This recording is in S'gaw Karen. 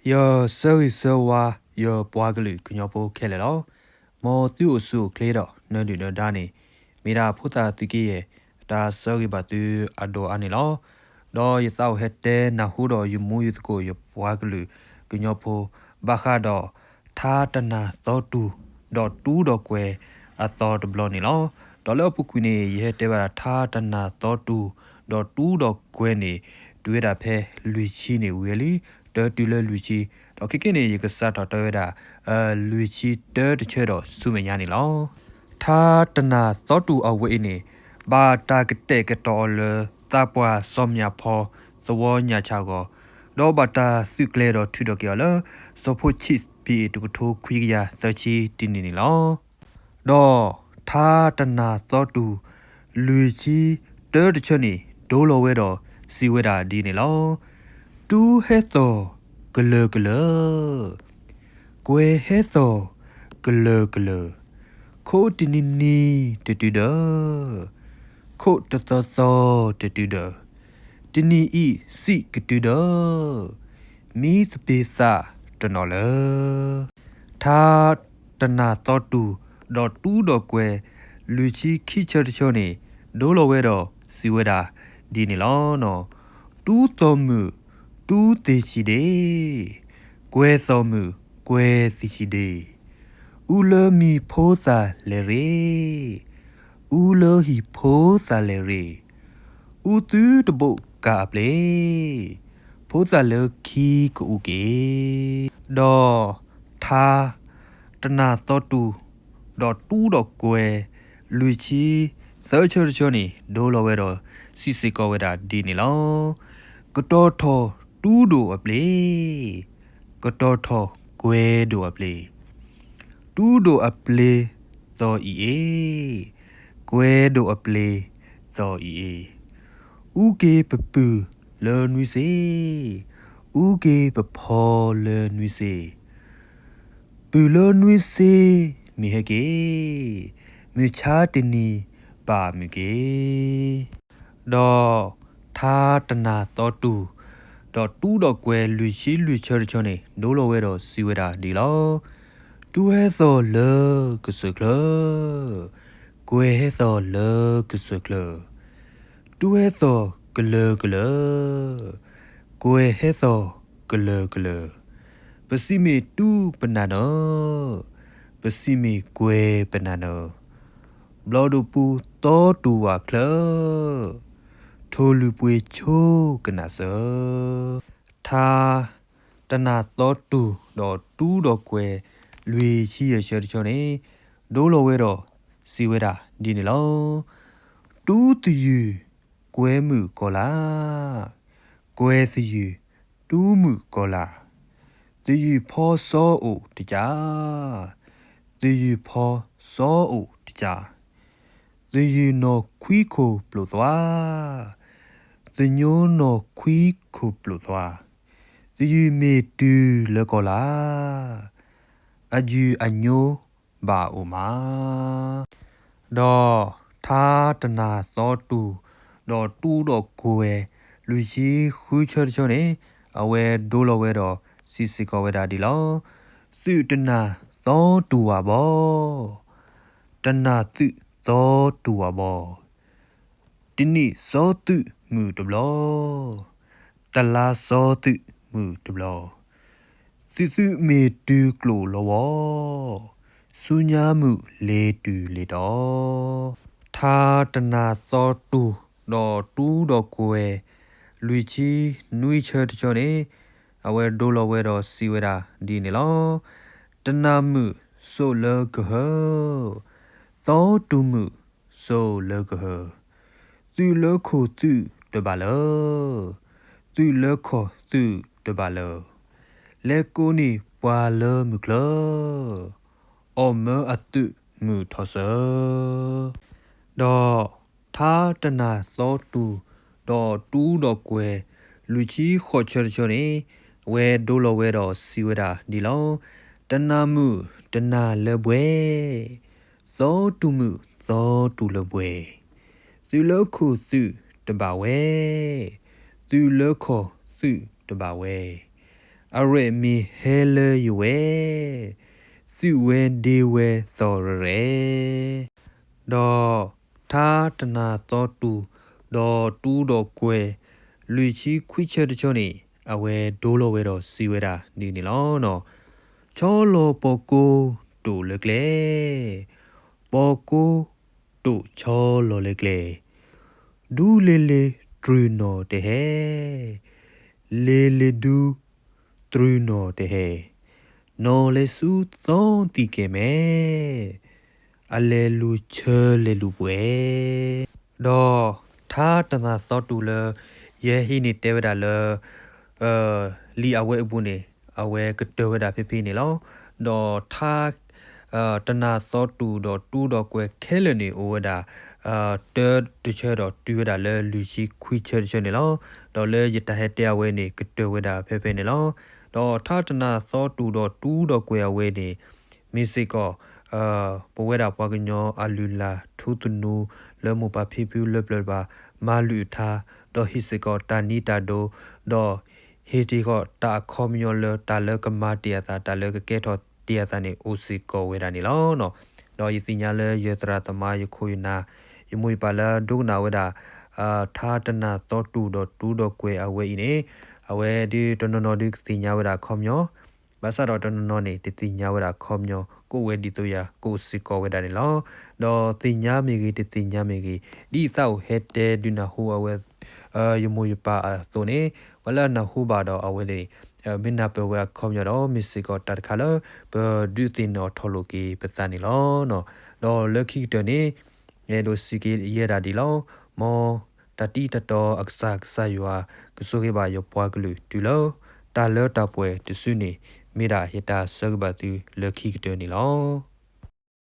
ယဆၢဂ့ၤဆၢဝါ ယပှၤကလုာ်ကညီဖိခဲလၢာ်လီၤ. မ်သုအိၣ်ဆူၣ်အိၣ်ချ့ဒီးနၢၤဒုၣ်နၢၤဒါန့ၣ် မ့ၢ်ဒၣ်ဖိသၣ်သုးက့ယဲၢ် တၢ်ဆၢဂ့ၤဘၣ်သုအဒိၣ်အါန့ၣ်လီၤ. ဒီးယသးအိၣ်ဟဲတဲနၢ်ဟူဒီးယမူယသကိးယပှၤကလုာ်ကညီဖိ ဘၣ်ဃးဒီး ထါတနၢ်သီတူၢ် ဒီးတူၢ်ဒီးကွဲၤအသီတဘျီန့ၣ်လီၤ. ဒီးလၢအပူၤကွံာ်န့ၣ် ယဟဲတဲဘၣ်ဒၣ်ထါတနၢ်သီတူၢ် ဒီးတူၢ်ဒီးကွဲၤန့ၣ် တုၤဝဲဒၣ်ဖဲလွံၢ်ဆံန့ၣ်ဝံၤလံ, တၢတုၤလၢလွံၢ်ဆံ, ဒီးခဲကနံၣ်န့ၣ် ယကစးထီၣ်တဲဝဲဒၣ် လွံၢ်ဆံတၢတဆၢဒီးဆူမဲာ်ညါန့ၣ်လီၤ. ထါတနၢ်သီတူၢ်အဝဲအံၤန့ၣ် ဘၣ်တၢ်ကတဲာ်ကတီၤအီၤလၢ သးပှၢ်စီၤမၠၣ်ဖီ သဝီညၣ်ဆၣ်အဂီၢ်, ဒီးဘၣ်တၢ်သုးကျဲၤဒီးထုးထီၣ်က့ၤအီၤလၢ စီၤဖိဆံး ဘံၣ်အ့ၣ် တကထိခွံကယၤသၢဆံတနံၣ်န့ၣ်လီၤ. ဒီးထါတနၢ်သီတူၢ် လွံၢ်ဆံတၢတဆၢန့ၣ် ဒိလီၤဝဲဒီးစံးဝဲဒၣ်ဒ်န့ၣ်လီၤ. တူၢ်ဟဲသီၣ်ကလၢာ်ကလၢာ်, ကွဲၤဟဲသီၣ်ကလၢာ်ကလၢာ်, ခိၣ်တနံၤနံၤတတုၤဒီး, ခိၣ်တသီသီတတုၤဒီး, တနံၤအံၤစံးကတုၤဒီး, မံသပ့ၤသးတနီၤလၢ ထါတနၢ်သီတူၢ် ဒီးတူၢ်ဒီးကွဲၤ လွံၢ်ဆံခံဆၢတဆၢန့ၣ် ဒိလီၤဝဲဒီးစံးဝဲဒၣ်ဒ်န့ၣ်လီၤ. တူၢ်သီၣ်မုာ်တူၢ်သ့ၣ်ဆံးဒ့, ကွဲၤသီၣ်မုာ်ကွဲၤသ့ၣ်ဆံးဒ့, အူလၢမံၤဖိသၣ်လဲၤရ့, အူလၢဟံၣ်ဖိသၣ်လဲၤရ့, အူသုတဘိးကၤအပျ့ၤ, ဖိသၣ်လၢခံကအူက့ၤ, ဒီးထါတနၢ်သီတူၢ် ဒီးတူၢ်ဒီးကွဲၤ လွံၢ်ဆံသၢဆၢတဆၢန့ၣ် ဒိလီၤဝဲဒီးစံးစ့ၢ်ကီးဝဲဒၣ်ဒ်န့ၣ်လီၤ. ကတီၤထီၣ်တူၢ်ဒိၣ်အပျ့ၤ, ကတီၤထီၣ်ကွဲၤဒိၣ်အပျ့ၤ, တူၢ်ဒိၣ်အပျ့ၤသီၣ်အံၤအ့, ကွဲၤဒိၣ်အပျ့ၤသီၣ်အံၤအ့, အူက့ၤပပုၢ်လၢနွံစ့, အူက့ၤပဖီလၢနွံစ့, ပုၢ်လၢနွံစ့မ့ၢ်ဟဲက့ၤ, မုၢ်ဆါတနံၤပာ်မုာ်က့ၤ, ဒီးထါတနၢ်သီတူၢ် ဒီးတူၢ်ဒီးကွဲၤလွံၢ်ဆံလွံၢ်ဆၢတဆၢန့ၣ် ဒိလီၤဝဲဒီးစံးဝဲဒၣ်ဒ်လီၤ. တူၢ်ဟဲသီၣ်လၢကစၢၢ်ချၢ, ကွဲၤဟဲသီၣ်လၢကစၢၢ်ချၢ, တူၢ်ဟဲသီၣ်ကလၢာ်ကလၢာ်, ကွဲၤဟဲသီၣ်ကလၢာ်ကလၢာ်, ပစံးမ့ၢ်တူၢ်ပနၢ်နၢၤ, ပစံးမ့ၢ်ကွဲၤပနၢ်နၢၤ, ဘျီၣ်ဒိၣ်ပူၤသီတူၢ်ဝၣ်ချၢ, ထိၣ်လွံၢ်ပှ့ၤဆိကနၣ်စၢၤ, ထါတနၢ်သီတူၢ် ဒီးတူၢ်ဒီးကွဲၤ လွံၢ်ဆံယဲၢ်ဆၢတဆၢန့ၣ် ဒိလီၤဝဲဒီးစံးဝဲဒၣ်ဒ်န့ၣ်လီၤ. တူၢ်သယုၢ်ကွဲၤမုာ်ကီၤလၤ, ကွဲၤသယုၢ်တူၢ်မုာ်ကီၤလၤ, သယုၢ်ဖီစီအိၣ်တကၢ်, သယုၢ်ဖီစီအိၣ်တကၢ်, သယုၢ်နီၢ်ခွံခိၣ်ပျိာ်သွါ, သညိနီၢ်ခွံခိၣ်ပျိာ်သွါ, သယုၢ်မ့ၢ်တုၤလၢကီၤလၤ, အယုၢ်အညိဘၣ်အိၣ်မး, ဒီးထါတနၢ်သီတူၢ် ဒီးတူၢ်ဒီးကွဲၤ လွံၢ်ဆံဃုဆၢတဆၢန့ၣ် အဝဲဒိလီၤဝဲဒီးစံးစ့ၢ်ကီးဝဲဒၣ်ဒ်လီၤ. သုးတနၢ်သီတူၢ်ဝၣ်ဘီ, တနၢ်သုးသီတူၢ်ဝၣ်ဘီ, တနံၣ်စီသုးမုၢ်တဘျီ, တလါစီသုးမုၢ်တဘျီ, သုးသုးမ့ၢ်တုၤကျိာ်လီၤဝီ, ဆူညါမုၢ်လ့ၤတုၤလ့ၤတီၤ, ထါတနၢ်သီတူၢ် ဒီးတူၢ်ဒီးကွဲၤ လွံၢ်ဆံနွံဆၢတဆၢန့ၣ် အဝဲဒိလီၤဝဲဒီးစံးဝဲဒၣ်ဒ်န့ၣ်လီၤ. တနၢ်မုာ်စိာ်လၢကဟၢ, သီတူၢ်မုာ်စိာ်လၢကဟၢ, သုးလၢခိၣ်သုးတဘၣ်လၢ, သုးလၢခီၣ်သုးတဘၣ်လၢ, လဲၤကိးန့ၢ်ပှၤလၢမုၢ်ချၢ, အီၣ်မၢအသုးမုၢ်ထီၣ်စၢၤ, ဒီးထါတနၢ်သီတူၢ် ဒီးတူၢ်ဒီးကွဲၤ လွံၢ်ဆံဃိးဆၢတဆၢန့ၣ် အဝဲဒိလီၤဝဲဒီးစံးဝဲဒၣ်ဒ်လီၤ. တနၢ်မုာ်တနၢ်လၢဘှဲ, သီတူၢ်မုာ်သီတူၢ်လၢဘှဲ, သုးလၢခိၣ်သုးတဘၣ်ဝဲ, သုးလၢခီၣ်သုးတဘၣ်ဝဲ, အရဲၣ်မ့ၢ်ဟဲလၢယဝဲ, သုးဝဲဒ့ဝဲသီၣ်ရဲၣ်ရဲၣ်. ဒီးထါတနၤသီတူၢ် ဒီးတူဒီးကွဲၤ လွံၢ်ဆံခွံဆၢတဆၢန့ၣ် အဝဲဒိလီၤဝဲဒီးစံးဝဲဒၣ်ဒ်န့ၣ်လီၤ. ဆီလီၤပီၢ်ကိတိာ်လၢကျဲ, ပီၢ်ကိတိာ်ဆီလီၤလၢကျဲ, ဒူလ့ၤလ့ၤတြူၢ်နီၣ်တဟဲ, လ့ၤလ့ၤဒူ တြူၢ်နီၣ်တဟဲ, နီၣ်လဲၤဆူသီသံၣ်ကဲၤမဲ, အလဲၤလူၤဆၢလဲၤလူၤပှဲၤ. ဒီးထါတနၤသီတူၢ်လၢ ယဲဟံးန့ၣ်တဲဝဲဒၣ်လၢ လံာ်အဝဲအပူၤန့ၣ် အဝဲကတၢၢ်ဝဲဒၣ်ဖဲဖဲန့ၣ်လီၤ. ဒီးထါ တနၤသီတူၢ်ဒီးတူဒီးကွဲၤခဲလၢာ်န့ၣ် အိၣ်ဝဲဒၣ် တၢတဆၢဒီးတုၤဝဲဒၣ်လၢလွံၢ်ဆံခွံဆၢတဆၢန့ၣ်လီၤ. ဒီးလၢယတၢ်ဟဲတဲအဝဲန့ၣ် ကတၢၢ်ဝဲဒၣ်ဖဲဖဲန့ၣ်လီၤ. ဒီးထါတနၤသီတူၢ်ဒီးတူဒီးကွဲၤအဝဲန့ၣ် မ့ၢ်စ့ၢ်ကီး ပဝဲဒၣ်ပှၤကညီအလုၢ်အလၢ်ထူသနူ လၢမိၢ်ပၢ်ဖံဖုလၢပျၢၤတဖၣ် မၤလုၢ်အထါ, ဒီးဟ့ၣ်စ့ၢ်ကီးတၢ်နံၤတၢ်ဒိ, ဒီးဟ့ၣ်တ့ၢ်ဃီၤတၢ်အခီပညီလၢတၢ်လၢကမၤတ့ၢ်အသး တၢ်လၢကကဲထီၣ်တ့ၢ်အသးန့ၣ် အိၣ်စ့ၢ်ကီးဝဲဒၣ်န့ၣ်လီၤ. ဒီးယသ့ၣ်ညါလၢယသရၣ်သမါ ယခိၣ်ယနၢ် ယမိၢ်ယပၢ်လၢဒိကနၣ်ဝဲဒၣ် ထါတနၤသီတူၢ်ဒီးတူဒီးကွဲၤအဝဲအံၤန့ၣ် အဝဲဒုးတနီၤနီၤဒုးကသ့ၣ်ညါဝဲဒၣ်အခီပညီ, ဘၣ်ဆၣ်ဒီးတနီၤနီၤန့ၣ် တသ့ၣ်ညါဝဲဒၣ်အခီပညီ ကအိၣ်ဝဲဒ်သိးယၤ ကအိၣ်စ့ၢ်ကီးဝဲဒၣ်န့ၣ်လီၤ. ဒီးသ့ၣ်ညါမ့ၢ်ဂ့ၤ တသ့ၣ်ညါမ့ၢ်ဂ့ၤ ဒ်သးအိၣ်ဟဲတဲဒုးနၢ်ဟူအဝဲ ယမိၢ်ယပၢ်အသိးန့ၣ် ပှၤလၢအနၢ်ဟူဘၣ်ဒီးအဝဲန့ၣ် မ့ၢ်နၢ်ပၢၢ်ဝဲအခီပညီဒီး မ့ၢ်စ့ၢ်ကီးတၢ်တခါလၢ ပဒုးသ့ၣ်နီၣ်ထီၣ်လိာ်က့ၤပသးန့ၣ်လီၤ. ဒီးလၢခံကတၢၢ်န့ၣ် ယအဲၣ်ဒိးစံးက့ၤယဲဒၣ်ဒ်လီၤ. မ်တၢ်တံၤတၢ်တီအကစၢ် ကစၢ်ယွၤ ကဆိၣ်ဂ့ၤဘၣ်ယပှၤကလုာ်တုၤလၢ တၢ်လၢတၢ်ပှဲၤတစုန့ၣ် မ့ၢ်ဒၣ်ယတၢ်ဆၢဂ့ၤဘၣ်သုလၢခံကတၢၢ်န့ၣ်လီၤ.